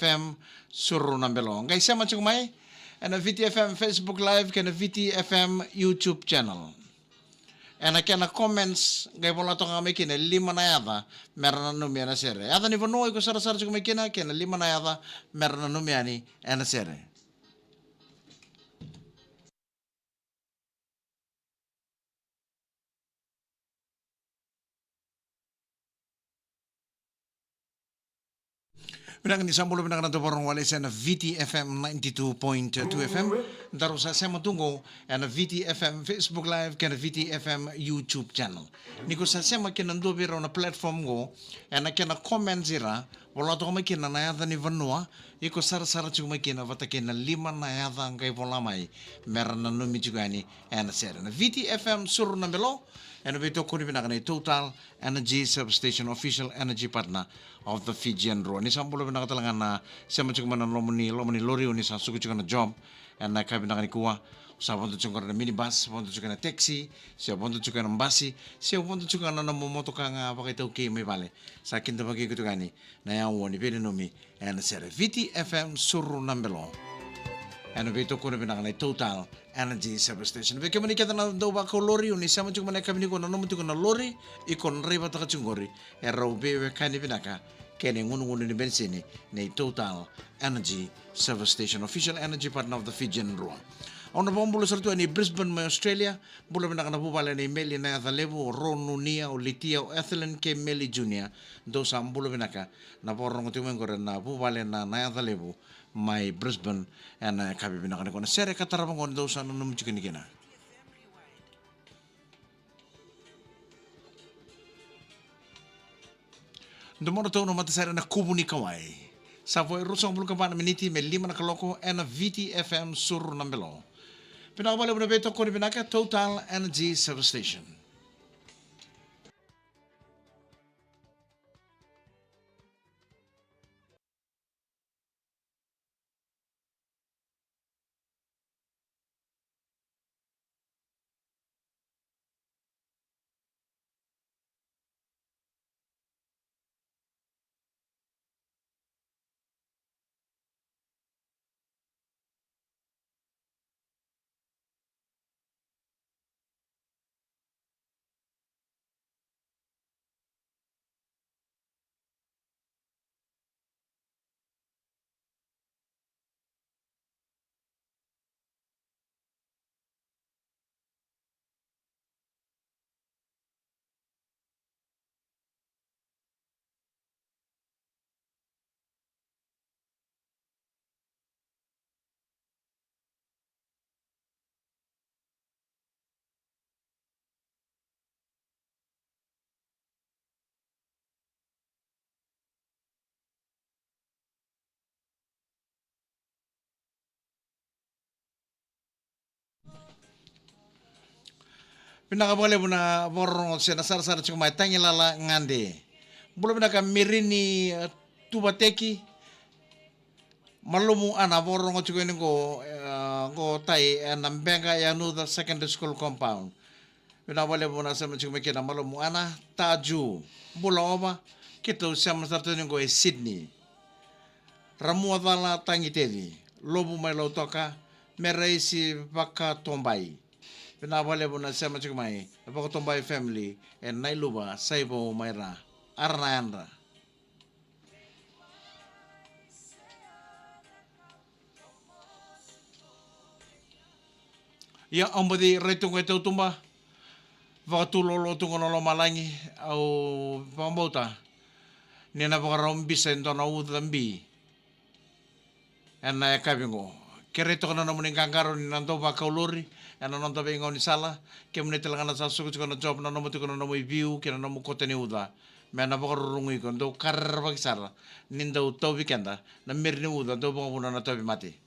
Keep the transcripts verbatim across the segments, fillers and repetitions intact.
M Suru na Belo. Qai sema tiko mai ena V T F M Facebook Live kei na V T F M YouTube channel. Ena kena comments, qai vola toka ga mai kina e lima na yaca mera nanumi ena sere. Yaca ni vanua iko sarasara tiko mai kina kei na lima na yaca mera nanumi yani ena sere. Vinaka, ni sa bula vinaka na dau vakarorogo wale ena V T F M ninety-two point two F M. Daru sa sema tu qo ena V T F M Facebook Live kei na V T F M YouTube channel. Ni ko sa sema kei na dua vei rau na platform qo, ena kena comments ira, vola toka mai kina na yaca ni vanua iko sarasara tiko mai kina vata kei na lima na yaca qai vola mai mera nanumi tiko yani ena sere. Na V T F M Suru na Belo, ena veitokoni vinaka nei Total Energy Service Station, official energy partner of the Fijian Drua. Ni sa bula vinaka tale ga na sema tiko mai na loma ni, loma ni lori, o ni sa suka tiko na job ena yakavi vinaka nikua. O sa vodo tiko qori ena minibus, vodo tiko ena taxi, se vodo tiko ena basi, se vodo tiko ena nomu motoka ga vakaitaukei mai vale. Sa kidavaki iko tiko yani na yaua ni veinanumi ena sere. V T F M Suru na Belo, ena veitokoni vinaka nei Total Energy Service Station. Vei kemuni kece na dau vakau lori, o ni sema tiko mai na yakavi nikua, nanuma tiko na lori iko draivataka tiko qori, e rau veiwekani vinaka kei na igunugunu ni benisini nei Total Energy Service Station, official energy partner of the Fijian Drua. Au na vakabula sara tu yani Brisbane mai Australia. Bula vinaka na vuvale nei Meli Nayacalevu, o Ro, Nunia, o Litia, o Ethelyn kei Meli Junior. Dou sa bula vinaka na vakarorogo tiko mai qori na vuvale na Nayacalevu mai Brisbane ena yakavi vinaka nikua. Na sere ka tarava qo dou sa nanumi tiko ni kina. Dou mona tou na matasere na kuvu ni kawai. Sa vo e ruasagavulu ka va na miniti me lima na kaloko ena V T F M Suru na Belo. Vinaka vakalevu na veitokoni vinaka Total Energy Service Station. Vinaka vakalevu na vakarorogo se na sarasara tiko mai, Tagilala Gade. Bula vinaka Mirini, eh, Tuvateki. Malumu Ana, vakarorogo tiko yani qo, eh, qo Tai, ena Beqa Yanuca Secondary School compound. Vinaka vakalevu na sema tiko mai kina Malumu Ana. Taju, bula Ova, keitou sema sara tu yani qo e Sydney. Ramuacala Tagiteci, Lovu mai Lautoka, Meraisi Vakatobai. Vinaka vakalevu na sema tiko mai na Vakatobai family e Nailuva, Saivou mai Ra. Ara na yadra. Ia, au baci rai tu qo e tautuba, vakatulolo tu qo na lomalagi, au vakabauta ni na vakarau bisa e dua na uca bi ena yakavi qo. Kerei toka na nomuni qaqarauni na dau vakau lori ena noda veigaunisala. Kemuni tale ga na sa suka tiko na job, nanuma tiko na nomu iviu kei na nomu kote ni uca me na vakarurugi iko, dau karavaki sara ni dau tauvi keda na miri ni uca, dau vakavuna na tauvimate.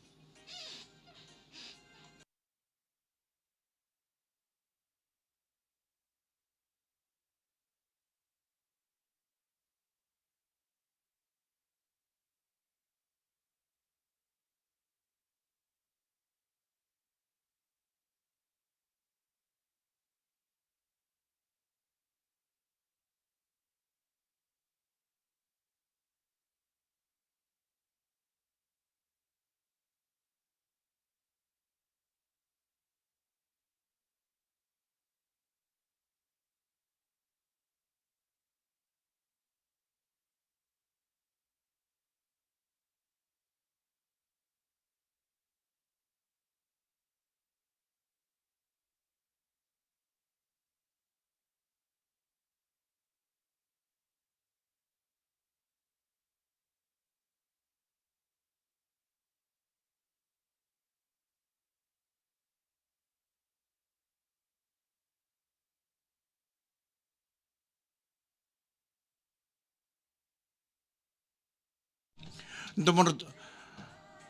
Domodratou,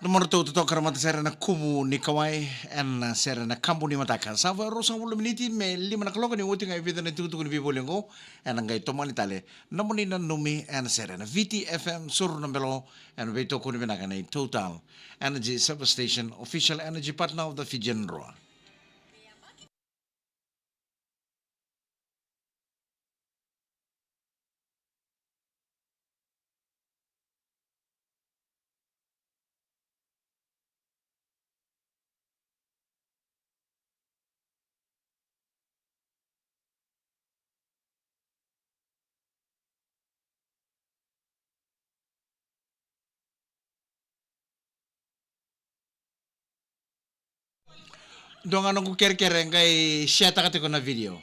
domodratou totoka na matasere na Kuvu ni Kauai ena sere na Kabu ni Mataka. Sa vo e ruasagavulu miniti me lima na kaloko, ni oti ga e vica na itukutuku ni veivoli oqo. Ena qai tomani tale na nomuni nanumi ena sere na Viti F M Suru na Belo, ena veitokoni vinaka nei Total Energies Service Station, official energy partner of the Fijian Drua. Dua ga noqu kerekere, qai share-taka tiko na video.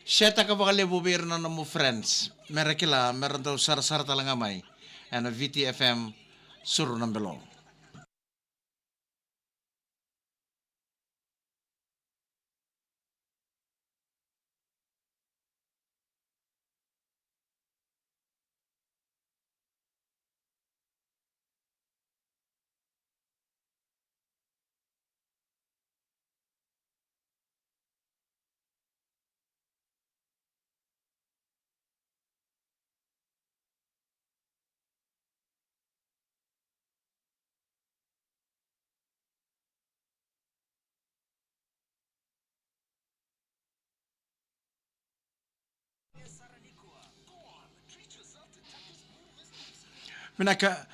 Share-taka vakalevu vei ira na nomu friends, me ra kila, me ra dau sarasara tale ga mai ena Viti F M Suru na Belo. Vinaka,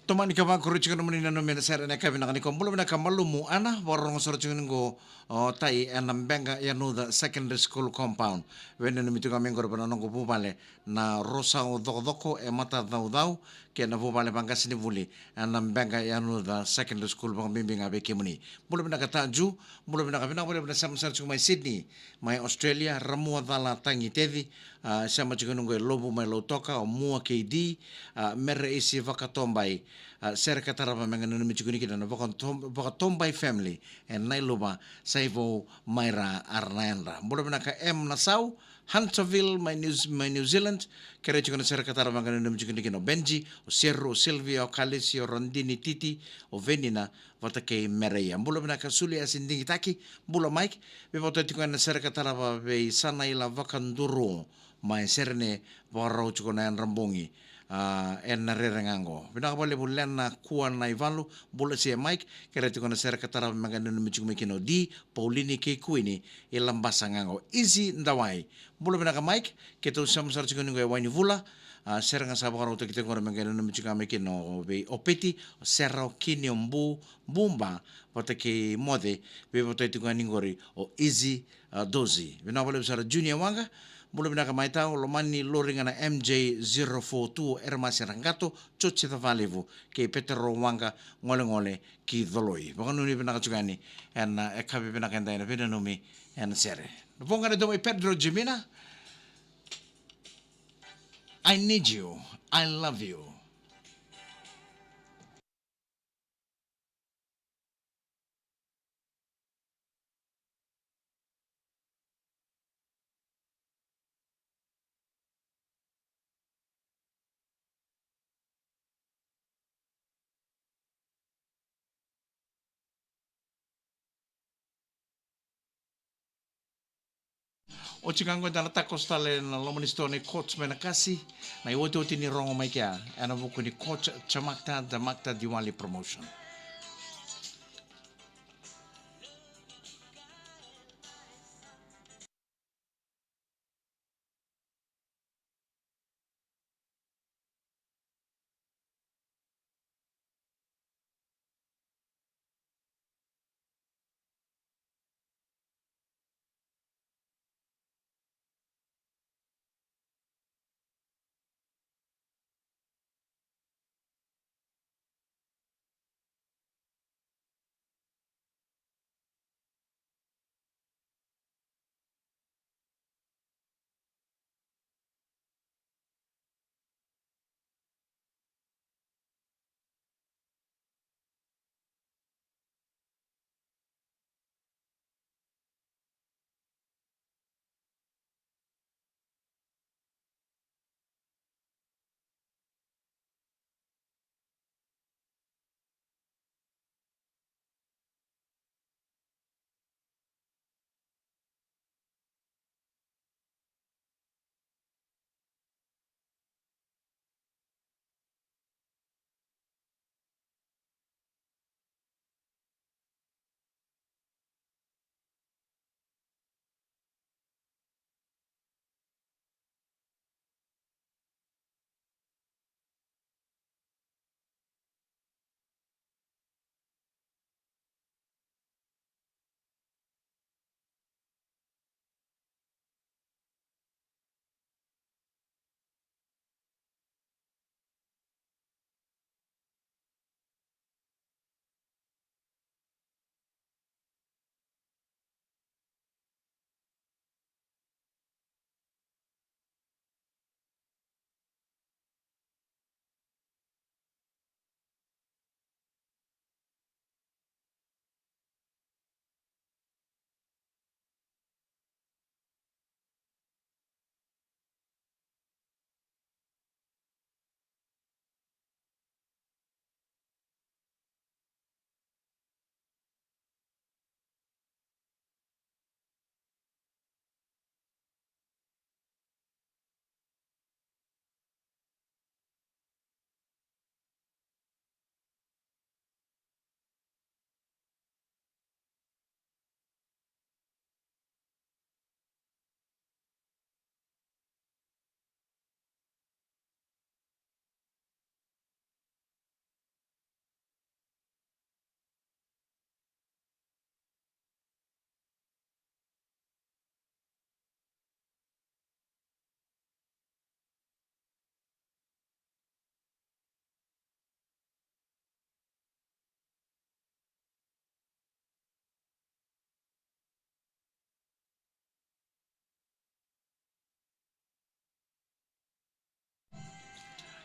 tomani ka vakuri tiko nomuni nanumi ena sere ena yakavi vinaka nikua. Bula vinaka Malumu Ana, vakarorogo sara tiko ni qo, o, tai ena Beqa Yanuca Secondary School compound. Veinanumi tiko ga mai qori vei na noqu vuvale na Rosau Cokocoko e Matacaucau, kei na vuvale vaqasenivuli ena Beqa Yanuca Secondary School, vakabibi ga vei kemuni. Bula vinaka Taju, bula vinaka, vinaka vakalevu na sema sara tiko mai Sydney, mai Australia, Ramua Cala Tagi Teci, a, sema tiko ni qo e Lovu mai Lautoka, o Mua K D, a, Mere Isi Vakatobai, a, sere ka tarava me qai nanumi tiko ni kina na Vakato-, Vakatobai family e Nailuva, sa i vou mai Ra, Aranaera. Bula vinaka M Nasau, Hunterville, mai New, mai New Zealand, kerei tiko na sere ka tarava me qai nanumi tiko ni kina o Benji, o Seru, o Silvia, o Kalisi, o Radini, Titi, o Venina, vata kei Mereia. Bula vinaka Suli Asi Digitaki, bula Mike, veivakatai tiko ena sere ka tarava vei Sanaila Vakaduru, mai Serene, vakarau tiko na yadra bogi, a, ena rere ga qo. Vinaka vakalevu Lena Kua Naivalu, bula Sia Mike, kerei tiko na sere ka tarava me qai nanumi tiko mai kina o Di, Paulini kei Kuini, e Labasa ga qo. Easy Dawai, bula vinaka Mike, keitou sema sara tiko ni qo e Wainivula, a, sere ga sa vakarautaki tiko qori me qai nanumi tiko ga mai kina o vei Opeti, o Sera, o Kini, o Bu, Buba, vata kei Moce, veivakatai tiko ga ni qori o Easy, a, Dozi. Vinaka vakalevu sara Junior Waqa, bula vinaka mai Tau, Lomani Loriga na M J zero four two, Eremasi Raqato, Joji Cavalevu, kei Petero Waqa, Golegole ki Coloi. Vakanuinui vinaka tiko yani ena yakavi vinaka edai, na veinanumi ena sere. Na voqa na domo i Pedro Jimina. I need you. I love you. Oti ga qo eda na takoso tale na loma ni sitoa nei Coach mai Nakasi, na iotioti ni rogo mai kea ena vuku ni Coach Chamakta Damakta Diwali Promotion.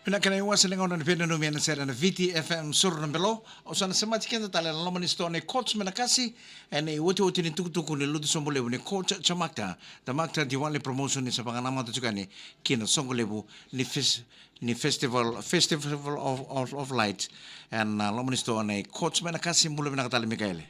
Vinaka na iwase ni gauna ni veinanumi ena sere na Viti F M Suru na Belo. Au sa na semati keda tale ena loma ni sitoa nei Courts mai Nakasi ena iotioti ni tukutuku ni lutu sobu levu ni Courts Jamakta, Jamakta Diwali Promotion ni sa vakanamata tiko yani ki na soqo levu ni fes-, ni Festival, Festival of, of, of Light ena loma ni sitoa nei Courts mai Nakasi. Bula vinaka tale Mikaele.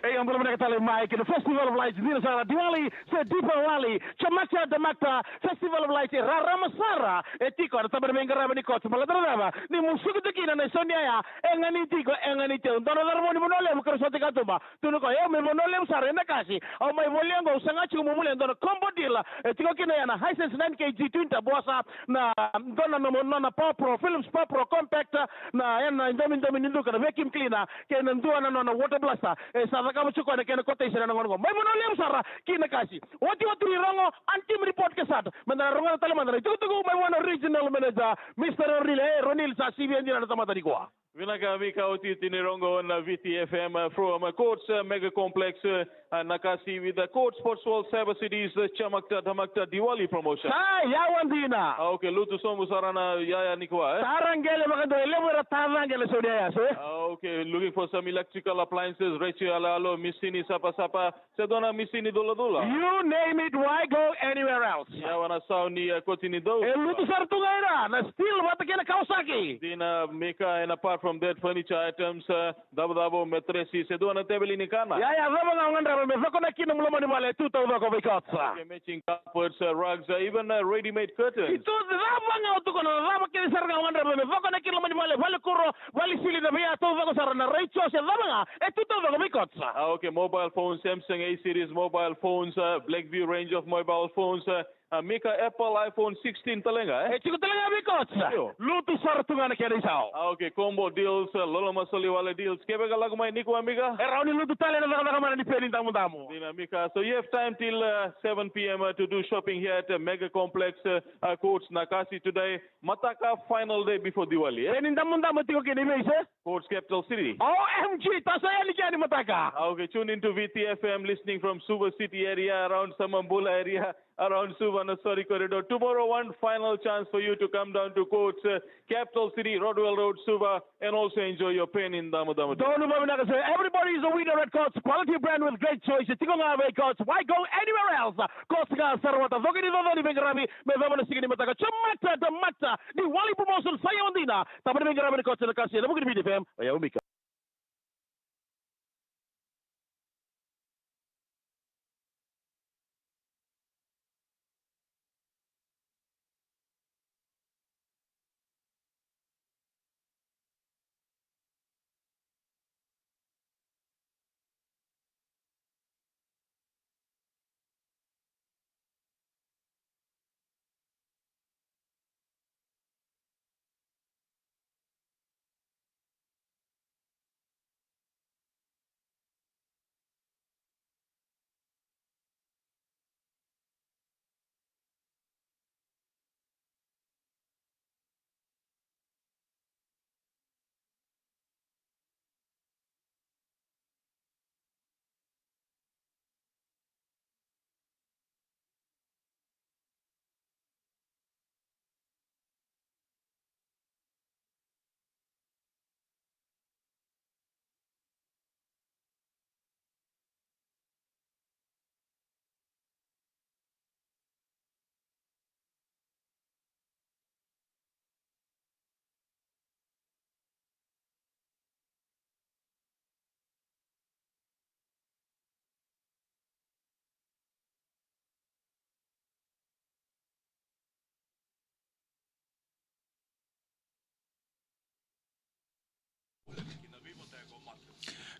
E, bula vinaka tale mai ki na Festival of Lights, dina sara Diwali se Deepawali, Chamakta Damakta Festival of Lights, e rarama sara, e tiko na tabana veiqaravi ni Courts, baleta na cava, ni musuki tu kina na isau ni yaya, e ganiti iko, e ganiti au, dua na cauravou ni Vanua Levu, Karausati Katuba, tukuna o koya, au mai Vanua Levu sara, e Nakasi, au mai voli oqo, au saga tiko meu volia e dua na combo deal, e tiko kina ya na Hisense nine K G twin turbo washer, na dua na nona, nona Power Pro, Philips Power Pro Compact, na, ya na idomidomi ni duka, na vacuum cleaner, kei na dua na nona water blaster. E sa cakava tiko na kena quotation ena gauna qo. Mai Vanua Levu sara ki Nakasi. Otioti ni rogo, an team report ke sata. Meda na rogoca tale mada na itukutuku mai vua na regional manager, Mister Ronil. E, Ronil, sa sivia dina na tamata nikua. Vinaka Mika, otioti ni rogo na Viti F M, uh, from, uh, Courts, uh, Mega Complex, uh, uh, Nakasi with the Courts Sports World Cyber Cities, uh, Chamakta Damakta Diwali Promotion. Sa yawa dina. Ah, okay, lutu sobu sara na yaya nikua, eh? Tara qele vakadua, e levu era tara qele sau ni yaya, se? Ah, okay, looking for some electrical appliances, retio yaloyalo, misini sapasapa, se dua na misini duladula. You name it, why go anywhere else? Yawa na sau ni, eh, koti ni dou. E lutu sara tu ga ira na steel vata kei na Kawasaki. Dina Mika, and apart from that, furniture items, uh, cavocavo, metresi, se dua na teveli ni kana. Ia, ia, cava ga o gadreva me coko na ki na nomu loma ni vale, e tu taucoko vei Courts. Okay, matching carpets, uh, rugs, uh, even, uh, ready-made curtains. E tu cava ga o tukuna, cava kece sara ga o gadreva me coko na ki na loma ni vale, vale kuro, vale sili, na veiya taucoko sara, na raicoa se cava ga, e tu taucoko vei Courts. Ah, okay, mobile phones, Samsung A series mobile phones, uh, Blackview range of mobile phones, uh, A Mika, Apple iPhone sixteen tale ga, eh? E tiko tale ga vei Courts. Io. Lutu sara tu ga na kena isau. Ah, okay. Combo deals, uh, loloma soli wale deals. Kevaka lako mai nikua, Mika? E rawa ni lutu tale na cakacaka mana ni peni damudamu. Dina, Mika. So you have time till, uh, seven p m, uh, to do shopping here at, uh, Mega Complex, uh, uh, Courts Nakasi today. Mataka, final day before Diwali, eh? Peni damudamu tiko kina i vei se? Courts, Capital City. O M G, tasa yani kea ni mataka. Ah, okay. Tune into V T F M, listening from Suva City area, around Samabula area, around Suva, no, sorry, corridor. Tomorrow, one final chance for you to come down to Courts, uh, Capital City, Rodwell Road, Suva, and also enjoy your peni damudamu. Donu vakavinaka sara. Everybody is a winner at Courts. Quality brand with great choice. Tiko ga vei Courts. Why go anywhere else? Courts ga sara, vata coki ni coco ni veiqaravi. Me cava na siga ni mataka. Chamakta Damakta Diwali Promotion, sa yawa dina. Tabana ni veiqaravi ni Courts Nakasi ena vuku ni V T F M. O yau Mika.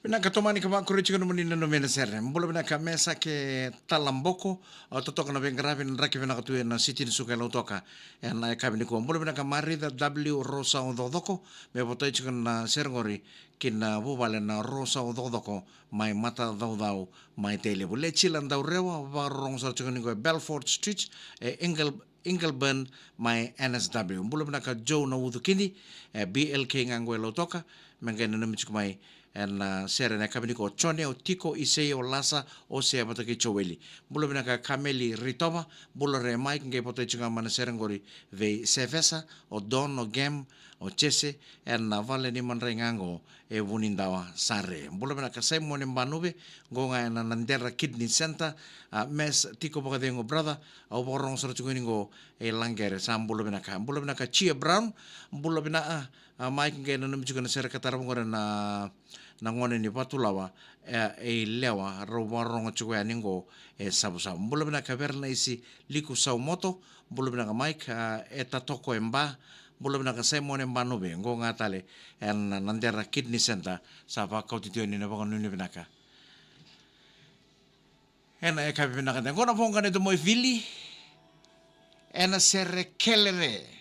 Vinaka, tomani ka vakuri tiko nomuni nanumi ena sere. Bula vinaka Mesake Talaboko, a, totoka na veiqaravi na draki vinaka tu ena siti ni suka e Lautoka ena yakavi nikua. Bula vinaka Marica W Rosau Cokocoko, me votai tiko na sere qori ki na vuvale na Rosau Cokocoko mai Matacaucau mai Tailevu. Lecila Daurewa, vakarorogo sara tiko ni qo e Belfort Street, e Ingle-, Ingleburn mai N S W. Bula vinaka Joe na Ucukini, e B L K ga qo e Lautoka, me qai nanumi tiko mai, ena sere ena yakavi nikua, o Jone, o Tiko, Isei, o Lasa, o Sea vata kei Joeli. Bula vinaka Kameli Ritova, bula re Mike, qai vata tiko ga mai na sere qori vei Sefesa, o Don, o Gem, o Jese, ena vale ni madrai ga qo e Vunidawa, Sare. Bula vinaka Saimone Banuve, qo ga ena Nadera Kidney Center, a, Mes, tiko vakacegu brother, au vakarogo sara tiko ni qo e Laqere, sa bula vinaka. Bula vinaka Chia Brown, bula vinaka, a, Mike qai nanumi tiko na sere ka tarava qore na, na gone ni Vatulawa, e, e Ilewa, rau vakarogo tiko yani qo e Savusavu. Bula vinaka Vernaisi Liku Saumoto, bula vinaka Mike, a, e Tatoko e Ba, bula vinaka Saimone Banuve, qo ga tale, ena Nadera Kidney Center, sa vakauti tiko yani na vakanuinui vinaka. Ena yakavi vinaka de, qo na voqa na Domoivili, ena sere Kelere.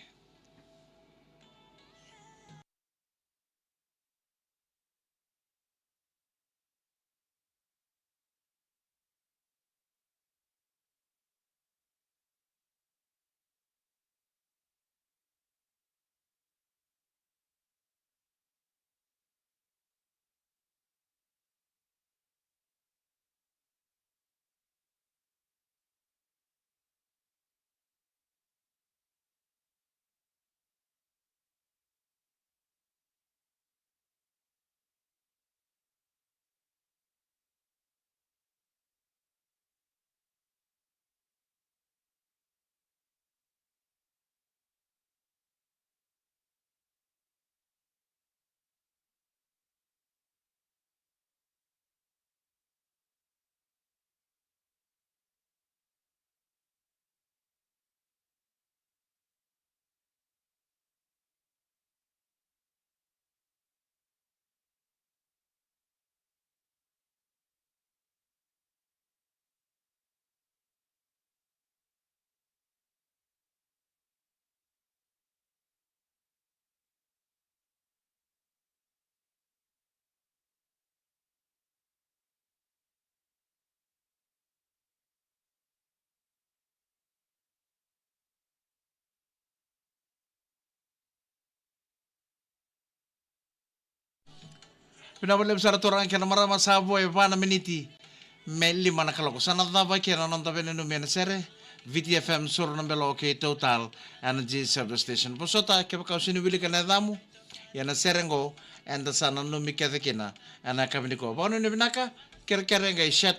Vinaka vakalevu sara turaga kei na marama, sa vo e va na miniti me lima na kaloko. Sa na cava kina na noda veinanumi ena sere, Viti F M, Soro na Belo kei Total Energy Service Station. Vosota kevaka o sega ni wilika na yacamu, ia na sere qo eda sa nanumi kece kina ena yakavi nikua. Vakanuinui vinaka, kerekere qai share